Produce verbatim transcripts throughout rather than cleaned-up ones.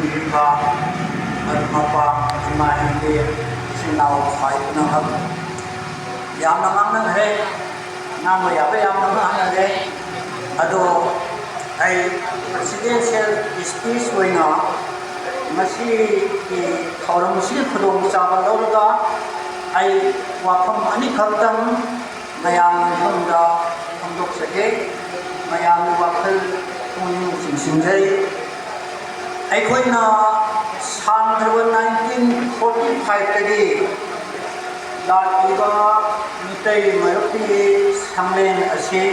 ꯏꯃꯥ, ꯃꯔꯨꯞ ꯃꯄꯥꯡ, ꯏꯃꯥ ꯏꯕꯤ, ꯏꯆꯤꯟ ꯏꯅꯥꯎ ꯈ꯭ꯋꯥꯏ ꯄꯨꯝꯅꯃꯛ ꯌꯥꯝꯅ ꯉꯥꯡꯅꯈ꯭ꯔꯦ꯫ ꯉꯥꯡꯕ ꯌꯥꯕ ꯌꯥꯝꯅ ꯉꯥꯡꯅꯔꯦ꯫ ꯑꯗꯣ ꯑꯩ presidential speech ꯑꯣꯏꯅ ꯃꯁꯤꯒꯤ ꯊꯧꯔꯝꯁꯤꯒꯤ ꯈꯨꯗꯣꯡꯆꯥꯕ ꯂꯧꯔꯒ ꯑꯩ ꯋꯥꯐꯝ ꯑꯅꯤꯈꯛꯇꯪ ꯃꯌꯥꯝꯒꯤ ꯃꯐꯝꯗ ꯐꯣꯡꯗꯣꯛꯆꯒꯦ꯫ ꯃꯌꯥꯝꯒꯤ ꯋꯥꯈꯜ ꯄꯨꯛꯅꯤꯡ ꯆꯤꯡꯁꯤꯟꯖꯔꯤ꯫ ꯑꯩꯈꯣꯏꯅ ꯁꯥꯡꯂꯕ nineteen forty five ꯇꯒꯤ ꯂꯥꯛꯂꯤꯕ ꯃꯤꯇꯩ ꯃꯔꯨꯞꯀꯤ ꯁꯪꯂꯦꯟ ꯑꯁꯤ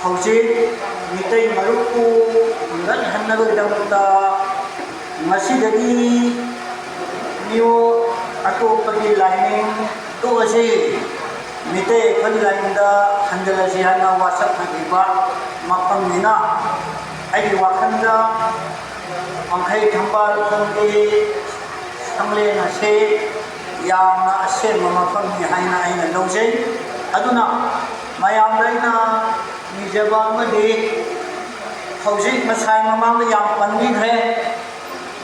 ꯍꯧꯖꯤꯛ ꯃꯤꯇꯩ ꯃꯔꯨꯞꯄꯨ ꯍꯨꯟꯒꯠꯍꯟꯅꯕꯒꯤꯗꯃꯛꯇ ꯉꯁꯤꯗꯒꯤ ꯃꯤꯑꯣ-, ꯑꯇꯣꯞꯄꯒꯤ ꯂꯥꯏꯅꯤꯡ ꯇꯣꯛꯑꯁꯤ, ꯃꯤꯇꯩ ꯑꯩꯈꯣꯏꯒꯤ ꯂꯥꯏꯅꯤꯡꯗ ꯍꯟꯖꯤꯜꯂꯁꯤ ꯍꯥꯏꯅ ꯋꯥꯁꯛꯅꯈꯤꯕ ꯃꯐꯝꯅꯤꯅ, ꯑꯩꯒꯤ ꯋꯥꯈꯜꯗ ꯋꯥꯡꯈꯩ ꯊꯝꯕꯥꯜ ꯈꯣꯡꯒꯤ ꯁꯪꯂꯦꯟ ꯑꯁꯤ ꯌꯥꯝꯅ ꯑꯁꯦꯡꯕ ꯃꯐꯝꯅꯤ ꯍꯥꯏꯅ ꯑꯩꯅ ꯂꯧꯖꯩ꯫ ꯑꯗꯨꯅ ꯃꯌꯥꯝꯗ ꯑꯩꯅ ꯅꯤꯖꯕ ꯑꯃꯗꯤ, ꯍꯧꯖꯤꯛ ꯉꯁꯥꯏ ꯃꯃꯥꯡꯗ ꯌꯥꯝ ꯄꯟꯕꯤꯈ꯭ꯔꯦ,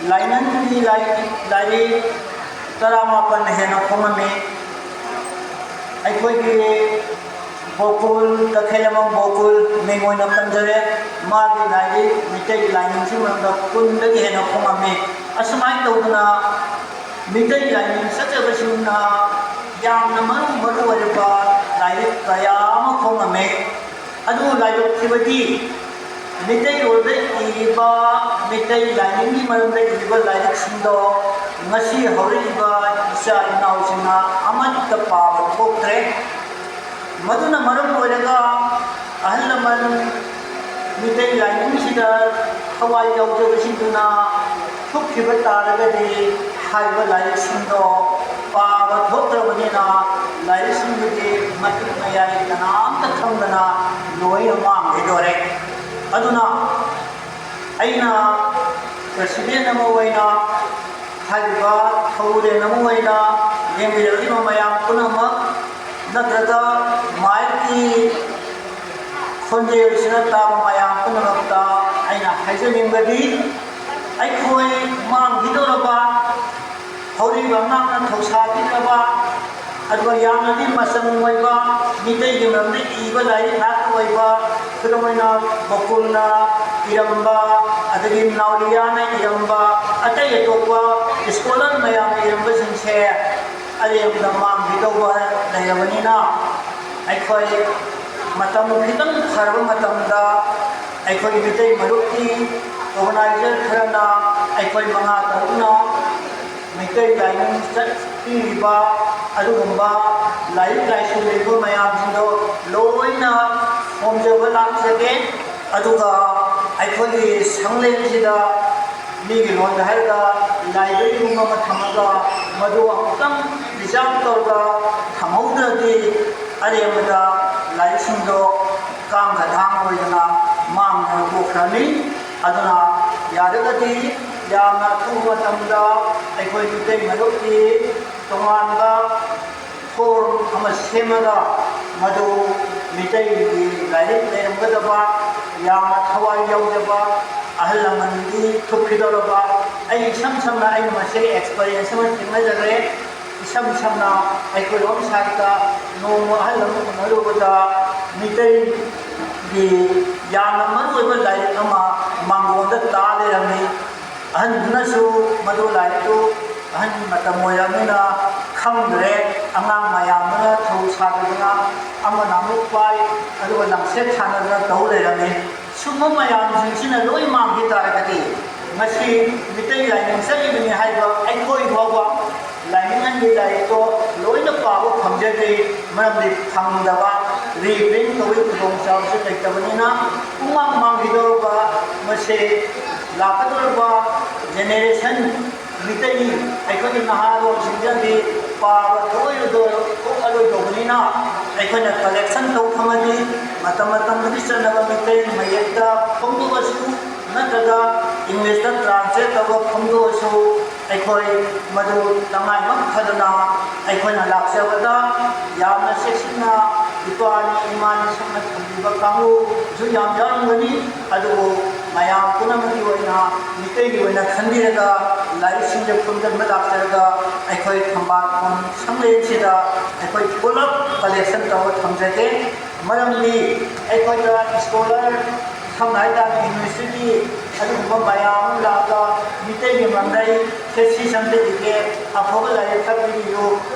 ꯂꯥꯏꯅꯤꯡꯒꯤ ꯂꯥꯏ-, ꯂꯥꯏꯔꯤꯛ ꯇꯔꯥꯃꯥꯄꯟ ꯍꯦꯟꯅ ꯐꯣꯡꯉꯝꯃꯤ꯫ ꯑꯩꯈꯣꯏꯒꯤ ꯒꯣꯀꯨꯜ, ꯀꯩꯊꯦꯜꯃꯥꯡ ꯒꯣꯀꯨꯜ ꯃꯤꯡ ꯑꯣꯏꯅ ꯄꯟꯖꯔꯦ, ꯃꯥꯒꯤ ꯂꯥꯏꯔꯤꯛ ꯃꯤꯇꯩꯒꯤ ꯂꯥꯏꯅꯤꯡꯒꯤ ꯃꯔꯝꯗ ꯀꯨꯟꯗꯒꯤ ꯍꯦꯟꯅ ꯐꯣꯡꯉꯝꯃꯤ꯫ ꯑꯁꯨꯃꯥꯏꯅ ꯇꯧꯗꯅ ꯃꯤꯇꯩ ꯂꯥꯏꯅꯤꯡ ꯆꯠꯆꯕꯁꯤꯡꯅ ꯌꯥꯝꯅ ꯃꯔꯨ ꯃꯔꯨ ꯑꯣꯏꯔꯕ ꯂꯥꯏꯔꯤꯛ ꯀꯌꯥ ꯑꯃ ꯐꯣꯡꯉꯝꯃꯤ꯫ ꯑꯗꯨ ꯂꯥꯏꯕꯛ ꯊꯤꯕꯗꯤ ꯃꯤꯇꯩꯔꯣꯜꯗ ꯏꯔꯤꯕ, ꯃꯤꯇꯩ ꯂꯥꯏꯅꯤꯡꯒꯤ ꯃꯔꯝꯗ ꯏꯔꯤꯕ ꯂꯥꯏꯔꯤꯛꯁꯤꯡꯗꯣ ꯉꯁꯤ ꯍꯧꯔꯛꯏꯕ ꯏꯆꯥ ꯏꯅꯥꯎꯁꯤꯡꯅ ꯑꯃꯠꯇ ꯄꯥꯕ ꯊꯣꯛꯇ꯭ꯔꯦ꯫ ꯃꯗꯨꯅ ꯃꯔꯝ ꯑꯣꯏꯔꯒ ꯑꯍꯜ ꯂꯃꯟ ꯃꯤꯇꯩ ꯂꯥꯏꯅꯤꯡꯁꯤꯗ ꯊꯋꯥꯏ ꯌꯥꯎꯖꯕꯁꯤꯡꯗꯨꯅ ꯊꯣꯛꯈꯤꯕ ꯇꯥꯔꯒꯗꯤ ꯍꯥꯏꯔꯤꯕ ꯂꯥꯏꯔꯤꯛꯁꯤꯡꯗꯣ ꯄꯥꯕ ꯊꯣꯛꯇ꯭ꯔꯕꯅꯤꯅ ꯂꯥꯏꯔꯤꯛꯁꯤꯡꯗꯨꯗꯤ ꯃꯇꯤꯛ ꯃꯌꯥꯏ ꯀꯅꯥꯝꯇ ꯈꯪꯗꯅ ꯂꯣꯏꯅ ꯃꯥꯡꯈꯤꯗꯣꯔꯦ꯫ ꯑꯗꯨꯅ ꯑꯩꯅ president ꯑꯃ ꯑꯣꯏꯅ ꯍꯥꯏꯔꯤꯕ ꯊꯧꯔꯦꯟ ꯑꯃ ꯑꯣꯏꯅ ꯌꯦꯡꯕꯤꯔꯛꯂꯤꯕ ꯃꯌꯥꯝ ꯄꯨꯝꯅꯃꯛ ꯅꯠꯇ꯭ꯔꯒ ꯃꯥꯏꯛꯀꯤ ꯈꯣꯟꯖꯦꯜꯁꯤꯅ ꯇꯥꯕ ꯃꯌꯥꯝ ꯄꯨꯝꯅꯃꯛꯇ ꯑꯩꯅ ꯍꯥꯏꯖꯅꯤꯡꯕꯗꯤ, ꯑꯩꯈꯣꯏ ꯃꯥꯡꯈꯤꯗꯧꯔꯕ ꯍꯧꯔꯤꯕ ꯑꯉꯥꯡꯅ ꯊꯧꯁꯥꯕꯤꯗ꯭ꯔꯕ, ꯑꯗꯨꯒ ꯌꯥꯝꯅꯗꯤ ꯃꯆꯪ ꯑꯣꯏꯕ, ꯃꯤꯇꯩꯒꯤ ꯃꯔꯝꯗ ꯏꯕ ꯂꯥꯏꯔꯤꯛ ꯉꯥꯛꯇ ꯑꯣꯏꯕ, ꯈꯨꯗꯝ ꯑꯣꯏꯅ ꯒꯣꯀꯨꯜꯅ ꯏꯔꯝꯕ, ꯑꯗꯒꯤ ꯅꯥꯎꯔꯤꯌꯥꯅ ꯏꯔꯝꯕ, ꯑꯇꯩ ꯑꯇꯣꯞꯄ ꯁ꯭ꯀꯣꯂꯔ ꯃꯌꯥꯝꯅ ꯏꯔꯝꯕꯁꯤꯡꯁꯦ ꯑꯔꯦꯝꯕꯗ ꯃꯥꯡꯈꯤꯗꯧꯕ ꯂꯩꯔꯕꯅꯤꯅ, ꯑꯩꯈꯣꯏ ꯃꯇꯝ ꯈꯤꯇꯪ ꯐꯔꯕ ꯃꯇꯝꯗ ꯑꯩꯈꯣꯏꯒꯤ ꯃꯤꯇꯩ ꯃꯔꯨꯞꯀꯤ ꯑꯣꯔꯒꯅꯥꯏꯖꯔ ꯈꯔꯅ ꯑꯩꯈꯣꯏ ꯃꯉꯥ ꯇꯔꯨꯛꯅ ꯃꯩꯇꯩ ꯂꯥꯏꯅꯤꯡ ꯆꯠꯄꯤꯔꯤꯕ ꯑꯗꯨꯒꯨꯝꯕ ꯂꯥꯏꯔꯤꯛ ꯂꯥꯏꯁꯨ ꯂꯩꯕ ꯃꯌꯥꯝꯁꯤꯡꯗꯣ ꯂꯣꯏꯅ ꯈꯣꯝꯖꯕ ꯂꯥꯛꯆꯒꯦ꯫ ꯑꯗꯨꯒ ꯑꯩꯈꯣꯏꯒꯤ ꯁꯪꯂꯦꯟꯁꯤꯗ ꯃꯤꯒꯤ ꯂꯣꯟꯗ ꯍꯥꯏꯔꯒ ꯂꯥꯏꯕ꯭ꯔꯦꯔꯤꯒꯨꯝꯕ ꯑꯃ ꯊꯝꯃꯒ ꯃꯗꯨ ꯑꯃꯨꯛꯇꯪ ꯄ꯭ꯔꯤꯖꯥꯕ ꯇꯧꯔꯒ ꯊꯝꯍꯧꯗ꯭ꯔꯗꯤ ꯑꯔꯦꯝꯕꯗ ꯂꯥꯏꯔꯤꯛꯁꯤꯡꯗꯣ ꯀꯥꯡꯒ ꯊꯥꯡ ꯑꯣꯏꯗꯅ ꯃꯥꯡꯗꯅ ꯇꯣꯛꯈ꯭ꯔꯅꯤ꯫ ꯑꯗꯨꯅ ꯌꯥꯔꯒꯗꯤ ꯌꯥꯝꯅ ꯑꯊꯨꯕ ꯃꯇꯝꯗ ꯑꯩꯈꯣꯏ ꯃꯤꯇꯩ ꯃꯔꯨꯞꯀꯤ ꯇꯣꯉꯥꯟꯕ ꯐꯣꯔꯝ ꯑꯃ ꯁꯦꯝꯃꯒ ꯃꯗꯨ ꯃꯤꯇꯩꯒꯤ ꯂꯥꯏꯔꯤꯛ ꯂꯩꯔꯝꯒꯗꯕ, ꯌꯥꯝꯅ ꯊꯋꯥꯏ ꯌꯥꯎꯖꯕ ꯑꯍꯜ ꯂꯃꯟꯗꯤ ꯊꯣꯛꯈꯤꯗꯧꯔꯕ꯫ ꯑꯩ ꯏꯁꯝ ꯁꯝꯅ ꯑꯩꯅ ꯃꯁꯤꯒꯤ ꯑꯦꯛꯁꯄꯔꯤꯌꯦꯟꯁ ꯑꯃ ꯊꯦꯡꯅꯖꯔꯦ꯫ ꯏꯁꯝ ꯁꯝꯅ ꯑꯩꯈꯣꯏꯔꯣꯝ ꯁꯥꯏꯠꯇ ꯅꯣꯡꯃ ꯑꯍꯜ ꯑꯃ ꯎꯅꯔꯨꯕꯗ ꯃꯤꯇꯩꯒꯤ ꯌꯥꯝꯅ ꯃꯔꯨꯑꯣꯏꯕ ꯂꯥꯏꯔꯤꯛ ꯑꯃ ꯃꯥꯡꯒꯣꯟꯗ ꯇꯥ ꯂꯩꯔꯝꯃꯤ꯫ ꯑꯍꯟꯗꯨꯅꯁꯨ ꯃꯗꯨ ꯂꯥꯏꯔꯤꯛꯇꯨ ꯑꯍꯟꯒꯤ ꯃꯇꯝ ꯑꯣꯏꯔꯕꯅꯤꯅ ꯈꯪꯗ꯭ꯔꯦ, ꯑꯉꯥꯡ ꯃꯌꯥꯝꯗꯨꯅ ꯊꯧ ꯁꯥꯗꯗꯅ ꯑꯃꯅ ꯑꯃꯨꯛ ꯄꯥꯏ, ꯑꯗꯨꯒ ꯂꯪꯁꯦꯠ ꯁꯥꯟꯅꯗꯅ ꯇꯧ ꯂꯩꯔꯝꯃꯤ꯫ ꯁꯨꯝꯕ ꯃꯌꯥꯝꯁꯤꯡꯁꯤꯅ ꯂꯣꯏ ꯃꯥꯡꯈꯤ ꯇꯥꯔꯒꯗꯤ ꯉꯁꯤ ꯃꯤꯇꯩ ꯂꯥꯏꯅꯤꯡ ꯆꯠꯂꯤꯕꯅꯤ ꯍꯥꯏꯕ ꯑꯩꯈꯣꯏ ꯐꯥꯎꯕ ꯂꯥꯏꯅꯤꯡ ꯑꯅꯤꯒꯤ ꯂꯥꯏꯔꯤꯛꯇꯣ ꯂꯣꯏꯅ ꯄꯥꯕ ꯐꯪꯖꯗꯦ꯫ ꯃꯔꯝꯗꯤ ꯐꯪꯗꯕ, ꯔꯤꯄ꯭ꯔꯤꯟ ꯇꯧꯕꯒꯤ ꯈꯨꯗꯣꯡꯆꯥꯕꯁꯨ ꯂꯩꯇꯕꯅꯤꯅ ꯄꯨꯡꯃꯥꯡ ꯃꯥꯡꯈꯤꯗꯧꯔꯕ ꯃꯁꯦ ꯂꯥꯛꯀꯗꯧꯔꯤꯕ ꯖꯦꯅꯦꯔꯦꯁꯟ ꯃꯤꯇꯩ ꯑꯩꯈꯣꯏꯒꯤ ꯅꯍꯥꯔꯣꯜꯁꯤꯡꯁꯤꯅꯗꯤ ꯄꯥꯕ ꯊꯣꯛꯑꯣꯏꯗꯧ-, ꯊꯣꯛꯑꯔꯣꯏꯗꯧꯕꯅꯤꯅ ꯑꯩꯈꯣꯏꯅ ꯀꯂꯦꯛꯁꯟ ꯇꯧ ꯈꯪꯉꯗꯤ ꯃꯇꯝ ꯃꯇꯝꯗꯨꯒꯤ ꯆꯠꯅꯕ ꯃꯤꯇꯩ ꯃꯌꯦꯛꯇ ꯐꯣꯡꯗꯣꯛꯑꯁꯨ ꯅꯠꯇ꯭ꯔꯒ ꯏꯪꯂꯤꯁꯇ ꯇ꯭ꯔꯥꯟꯁꯂꯦꯠ ꯇꯧꯔꯒ ꯐꯣꯡꯗꯣꯛꯑꯁꯨ ꯑꯩꯈꯣꯏ ꯃꯗꯨ ꯇꯉꯥꯏꯃꯛ ꯐꯗꯅ ꯑꯩꯈꯣꯏꯅ ꯂꯥꯛꯆꯕꯗ ꯌꯥꯝꯅ ꯆꯦꯛꯁꯤꯟꯅ ꯏꯄꯥꯅꯤ ꯏꯃꯥꯅꯤ ꯁꯛꯅ ꯊꯝꯕꯤꯕ ꯀꯥꯡꯕꯨꯁꯨ ꯌꯥꯝ ꯌꯥꯎꯔꯝꯒꯅꯤ꯫ ꯑꯗꯨꯕꯨ ꯃꯌꯥꯝ ꯄꯨꯝꯅꯃꯛꯀꯤ ꯑꯣꯏꯅ, ꯃꯤꯇꯩꯒꯤ ꯑꯣꯏꯅ ꯈꯟꯕꯤꯔꯒ, ꯂꯥꯏꯔꯤꯛꯁꯤꯡꯁꯦ ꯈꯣꯝꯖꯤꯟꯕ ꯂꯥꯛꯆꯔꯒ, ꯑꯩꯈꯣꯏ ꯊꯝꯕꯥꯜ ꯈꯣꯡ ꯁꯪꯂꯦꯟꯁꯤꯗ ꯑꯩꯈꯣꯏ ꯄꯨꯂꯞ ꯀꯂꯦꯛꯁꯟ ꯇꯧꯔ ꯊꯝꯖꯒꯦ꯫ ꯃꯔꯝꯗꯤ ꯑꯩꯈꯣꯏꯗ ꯁ꯭ꯀꯣꯂꯔ, ꯁꯝꯅ ꯍꯥꯏ ꯇꯥꯔꯗꯤ ꯌꯨꯅꯤꯚꯔꯁꯤꯇꯤ, ꯑꯗꯨꯒꯨꯝꯕ ꯃꯌꯥꯝ ꯑꯃ ꯂꯥꯛꯑꯒ ꯃꯤꯇꯩꯒꯤ ꯃꯔꯝꯗ ꯑꯩ ꯊꯦꯁꯤꯁ ꯑꯃ ꯏꯒꯦ, ꯑꯐꯕ ꯂꯥꯏꯔꯤꯛ ꯈꯔ ꯄꯤꯕꯤꯌꯨ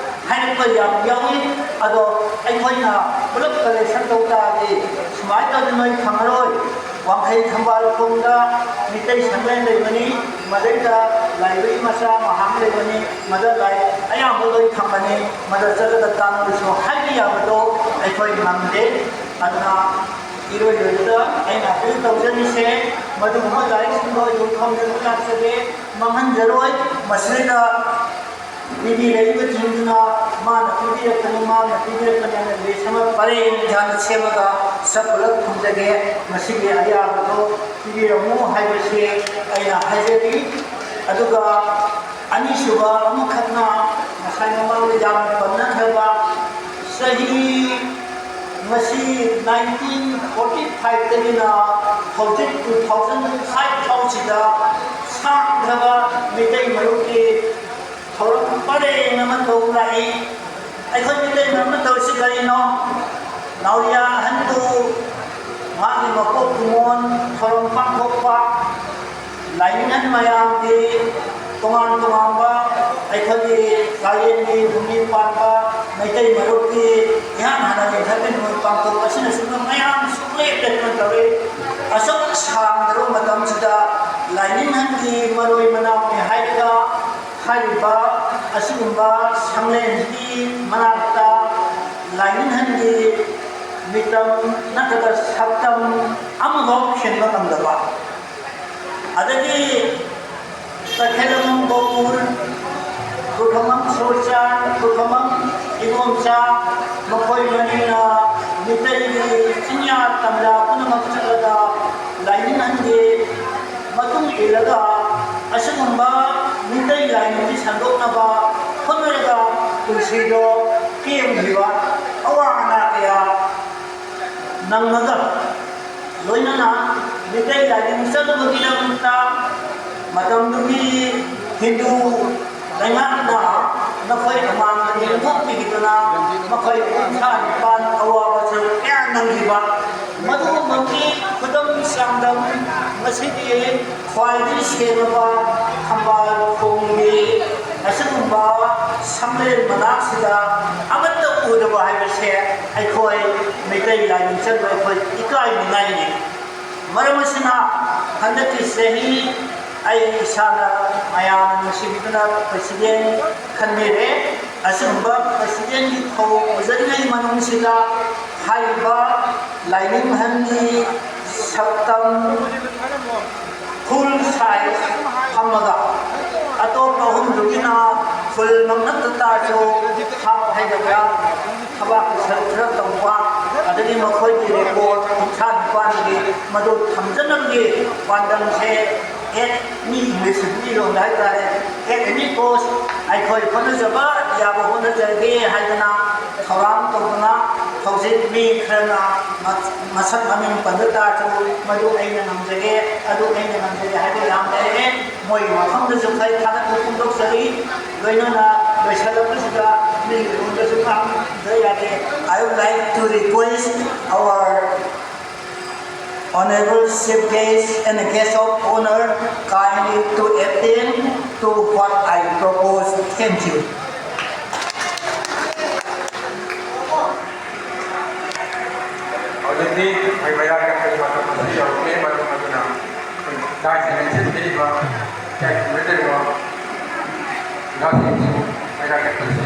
ꯍꯥꯏꯔꯛꯄ ꯌꯥꯝ ꯌꯥꯎꯏ꯫ ꯑꯗꯣ ꯑꯩꯈꯣꯏꯅ ꯄꯨꯂꯞ ꯀꯂꯦꯛꯁꯟ ꯇꯧ ꯇꯥꯔꯗꯤ ꯁꯨꯃꯥꯏꯅ ꯇꯧꯗꯅ ꯅꯣꯏ ꯐꯪꯉꯔꯣꯏ꯫ ꯋꯥꯡꯈꯩ ꯊꯝꯕꯥꯜ ꯈꯣꯡꯗ ꯃꯤꯇꯩ ꯁꯪꯂꯦꯟ ꯂꯩꯕꯅꯤ, ꯃꯗꯩꯗ ꯂꯥꯏꯕ꯭ꯔꯦꯔꯤ ꯃꯆꯥ ꯑꯃ ꯍꯥꯡ ꯂꯩꯕꯅꯤ, ꯃꯗ ꯂꯥꯏꯔꯤꯛ ꯑꯌꯥꯝꯕ ꯂꯣꯏ ꯊꯝꯕꯅꯤ, ꯃꯗ ꯆꯠꯂꯒ ꯇꯥꯟꯅꯔꯁꯨ ꯍꯥꯏꯕ ꯌꯥꯕꯗꯣ ꯑꯩꯈꯣꯏ ꯉꯝꯗꯦ꯫ ꯑꯗꯨꯅ ꯏꯔꯣꯏ ꯂꯣꯏꯕꯗ ꯑꯩꯅ ꯑꯄꯤꯜ ꯇꯧꯖꯔꯤꯁꯦ, ꯃꯗꯨꯒꯨꯝꯕ ꯂꯥꯏꯔꯤꯛꯁꯤꯡꯗꯣ ꯑꯩ ꯈꯪꯗꯅ ꯂꯥꯛꯆꯒꯦ, ꯃꯥꯡꯍꯟꯖꯔꯣꯏ꯫ ꯃꯁꯤꯗ ꯄꯤꯕꯤꯔꯛꯏꯕꯁꯤꯡꯗꯨꯅ ꯃꯥꯅ ꯄꯤꯕꯤꯔꯛꯄꯅꯤ, ꯃꯥꯅ ꯄꯤꯕꯤꯔꯛꯄꯅꯤ ꯍꯥꯏꯅ ꯂꯤꯁ ꯑꯃ ꯄꯔꯦꯡ ꯁꯥꯅ ꯁꯦꯝꯃꯒ ꯁꯛ ꯄꯨꯂꯞ ꯈꯨꯝꯖꯒꯦ꯫ ꯃꯁꯤꯒꯤ ꯑꯌꯥꯕꯗꯣ ꯄꯤꯕꯤꯔꯝꯃꯨ ꯍꯥꯏꯕꯁꯤ ꯑꯩꯅ ꯍꯥꯏꯖꯔꯤ꯫ ꯑꯗꯨꯒ ꯑꯅꯤꯁꯨꯕ ꯑꯃꯈꯛꯅ ꯉꯁꯥꯏ ꯃꯃꯥꯡꯗ ꯌꯥꯝꯅ ꯄꯟꯅꯈ꯭ꯔꯕ ꯆꯍꯤ ꯃꯁꯤ ꯅꯥꯏꯟꯇꯤꯟ ꯐꯣꯔꯇꯤ ꯐꯥꯏꯚꯇꯒꯤꯅ ꯍꯧꯖꯤꯛ ꯇꯨ ꯊꯥꯎꯖꯟ ꯐꯥꯏꯚ ꯐꯥꯎꯁꯤꯗ ꯁꯥꯡꯈ꯭ꯔꯕ ꯃꯤꯇꯩ ꯃꯔꯨꯞꯀꯤ ꯊꯧꯔꯝ ꯄꯔꯦꯡ ꯑꯃ ꯇꯧ ꯂꯥꯛꯏ꯫ ꯑꯩꯈꯣꯏ ꯃꯤꯇꯩ ꯃꯔꯨꯞꯅ ꯇꯧꯔꯤꯁꯤ ꯀꯔꯤꯅꯣ? ꯅꯥꯎꯔꯤꯌꯥ ꯑꯍꯟꯕꯨ ꯃꯥꯒꯤ ꯃꯄꯣꯛ ꯀꯨꯝꯑꯣꯟ ꯊꯧꯔꯝ ꯄꯥꯡꯊꯣꯛꯄ, ꯂꯥꯏꯅꯤꯡꯍꯟ ꯃꯌꯥꯝꯒꯤ ꯇꯣꯉꯥꯟ ꯇꯣꯉꯥꯟꯕ ꯑꯩꯈꯣꯏꯒꯤ ꯀꯥꯂꯦꯟꯒꯤ ꯍꯨꯝꯅꯤ ꯄꯥꯟꯕ ꯃꯩꯇꯩ ꯃꯔꯨꯞꯀꯤ ꯏꯍꯥꯟ ꯍꯥꯟꯅ ꯂꯤꯡꯈꯠꯄ ꯅꯨꯃꯤꯠ ꯄꯥꯡꯊꯣꯛꯄ ꯑꯁꯤꯅꯆꯤꯡꯕ ꯃꯌꯥꯝ ꯁꯨꯡꯂꯦꯞ ꯂꯦꯞꯇꯅ ꯇꯧꯔꯤ꯫ ꯑꯁꯨꯛ ꯁꯥꯡꯗ꯭ꯔꯕ ꯃꯇꯝꯁꯤꯗ ꯂꯥꯏꯅꯤꯡꯍꯟꯒꯤ ꯃꯔꯣꯏ ꯃꯅꯥꯎꯅꯤ ꯍꯥꯏꯔꯒ ꯍꯥꯏꯔꯤꯕ ꯑꯁꯤꯒꯨꯝꯕ ꯁꯪꯂꯦꯟꯁꯤꯒꯤ ꯃꯅꯥꯛꯇ ꯂꯥꯏꯅꯤꯡꯍꯟꯒꯤ ꯃꯤꯇꯝ ꯅꯠꯇ꯭ꯔꯒ ꯁꯛꯇꯝ ꯑꯃꯐꯥꯎ ꯈꯤꯟꯕ ꯉꯝꯗꯕ, ꯑꯗꯒꯤ ꯇꯈꯦꯂꯝ ꯒꯧꯔ, ꯈꯨꯔꯈꯃꯝ ꯁꯣꯔꯆꯥꯟ, ꯈꯨꯔꯈꯃꯝ ꯏꯕꯣꯝꯆꯥ, ꯃꯈꯣꯏ ꯃꯔꯤꯅ ꯃꯤꯇꯩꯒꯤ ꯆꯤꯡꯌꯥ ꯇꯝꯌꯥ ꯄꯨꯝꯅꯃꯛ ꯆꯠꯂꯒ ꯂꯥꯏꯅꯤꯡꯍꯟꯒꯤ ꯃꯇꯨꯡ ꯏꯜꯂꯒ ꯑꯁꯤꯒꯨꯝꯕ ꯃꯤꯇꯩ ꯂꯥꯏꯅꯤꯡꯁꯤ ꯁꯟꯗꯣꯛꯅꯕ ꯍꯣꯠꯅꯔꯒ ꯄꯨꯟꯁꯤꯗꯣ ꯄꯦꯟꯈꯤꯕ ꯑꯋꯥ ꯑꯅꯥ ꯀꯌꯥ ꯅꯪꯉꯒ ꯂꯣꯏꯅꯅ ꯃꯤꯇꯩ ꯂꯥꯏꯅꯤꯡ ꯆꯠꯂꯨꯕꯒꯤꯗꯃꯛꯇ ꯃꯇꯝꯗꯨꯒꯤ ꯍꯤꯟꯗꯨ ꯂꯩꯉꯥꯛꯅ ꯅꯈꯣꯏ ꯑꯃꯥꯡꯕꯅꯤ ꯂꯧꯊꯣꯛꯄꯤꯈꯤꯗꯨꯅ ꯃꯈꯣꯏ ꯀꯨꯟꯊ꯭ꯔꯥ ꯅꯤꯄꯥꯟ ꯑꯋꯥꯕ ꯁꯔꯨꯛ ꯀꯌꯥ ꯅꯪꯈꯤꯕ, ꯃꯗꯨꯒꯨꯝꯕꯒꯤ ꯈꯨꯗꯝ ꯆꯥꯡꯗꯝ ꯉꯁꯤꯗꯤ ꯈ꯭ꯋꯥꯏꯗꯒꯤ ꯁꯦꯡꯂꯕ ꯊꯝꯕꯥꯜ ꯈꯣꯡꯒꯤ ꯑꯁꯤꯒꯨꯝꯕ ꯁꯝꯂꯦꯟ ꯃꯅꯥꯛꯁꯤꯗ ꯑꯃꯠꯇ ꯎꯗꯕ ꯍꯥꯏꯕꯁꯦ ꯑꯩꯈꯣꯏ ꯃꯩꯇꯩ ꯂꯥꯏꯅꯤꯡ ꯆꯠꯄ ꯑꯩꯈꯣꯏ ꯏꯀꯥꯏꯅꯤꯡꯉꯥꯏꯅꯤ꯫ ꯃꯔꯝ ꯑꯁꯤꯅ ꯍꯟꯗꯛꯀꯤ ꯆꯍꯤ ꯑꯩ ꯏꯁꯥꯅ ꯃꯌꯥꯝꯅ ꯅꯨꯡꯁꯤꯕꯤꯗꯨꯅ ꯄ꯭ꯔꯁꯤꯗꯦꯟ ꯈꯟꯕꯤꯔꯦ꯫ ꯑꯁꯤꯒꯨꯝꯕ ꯄ꯭ꯔꯁꯤꯗꯦꯟꯒꯤ ꯊꯧ ꯄꯨꯖꯔꯤꯉꯩ ꯃꯅꯨꯡꯁꯤꯗ ꯍꯥꯏꯔꯤꯕ ꯂꯥꯏꯅꯤꯡ ꯑꯍꯟꯒꯤ ꯁꯛꯇꯝ ꯐꯨꯜ ꯁꯥꯏꯖ ꯐꯝꯃꯒ ꯑꯇꯣꯞꯄ ꯑꯍꯨꯝꯗꯨꯒꯤꯅ ꯐꯨꯜꯃꯛ ꯅꯠꯇ ꯇꯥꯔꯁꯨ ꯍꯥꯞ ꯍꯥꯏꯒꯗ꯭ꯔꯥ ꯊꯕꯥꯛꯀꯤ ꯁꯔꯨꯛ ꯈꯔ ꯇꯧꯕ, ꯑꯗꯒꯤ ꯃꯈꯣꯏꯒꯤ ꯔꯦꯀꯣꯔꯠ ꯀꯨꯟꯊ꯭ꯔꯥ ꯅꯤꯄꯥꯟꯒꯤ ꯃꯗꯨ ꯊꯝꯖꯅꯕꯒꯤ ꯄꯥꯟꯗꯝꯁꯦ ꯑꯦꯠ ꯃꯤ ꯏꯪꯂꯤꯁ ꯍꯤꯟꯗꯤꯔꯣꯝꯗ ꯍꯥꯏꯇꯥꯔꯦ, ꯑꯦꯠ ꯑꯦꯅꯤ ꯀꯣꯁ ꯑꯩꯈꯣꯏ ꯍꯣꯠꯅꯖꯕ ꯌꯥꯕ ꯍꯣꯠꯅꯖꯒꯦ ꯍꯥꯏꯗꯅ ꯊꯧꯔꯥꯡ ꯇꯧꯗꯨꯅ ꯍꯧꯖꯤꯛ ꯃꯤ ꯈꯔꯅ ꯃ-, ꯃꯁꯛ ꯃꯃꯤꯡ ꯄꯟꯕ ꯇꯥꯔꯁꯨ ꯃꯗꯨ ꯑꯩꯅ ꯉꯝꯖꯒꯦ, ꯑꯗꯨ ꯑꯩꯅ ꯉꯝꯖꯒꯦ ꯍꯥꯏꯕ ꯌꯥꯝ ꯂꯩꯔꯦ꯫ ꯃꯣꯏꯒꯤ ꯃꯐꯝꯗꯁꯨ ꯈꯔ ꯊꯥꯒꯠꯄ ꯐꯣꯡꯗꯣꯛꯆꯔꯤ꯫ ꯂꯣꯏꯅꯅ ꯂꯣꯏꯁꯤꯜꯂꯛꯄꯁꯤꯗ ꯃꯤꯒꯤ ꯂꯣꯟꯗꯁꯨ ꯉꯥꯡꯗ ꯌꯥꯗꯦ꯫ I would like to request our Honorable Chief Guest and Guest of Honor kindly to attend to what I propose. Thank you. ꯍꯧꯖꯤꯛꯇꯤ ꯑꯩꯈꯣꯏ ꯃꯩꯔꯥ ꯀꯦꯝꯄꯁ ꯃꯇꯝ ꯑꯁꯤ ꯌꯧꯔꯛꯂꯦ꯫ ꯃꯔꯝ ꯑꯗꯨꯅ ꯑꯩꯈꯣꯏ ꯂꯥꯏꯁꯤꯡ ꯂꯩꯁꯤꯟꯕꯤꯔꯤꯕ ꯏꯀꯥꯏ ꯈꯨꯝꯅꯗ꯭ꯔꯤꯕ ꯑꯣꯖꯥꯁꯤꯡꯁꯨ ꯃꯩꯔꯥ ꯀꯦꯝꯄꯁ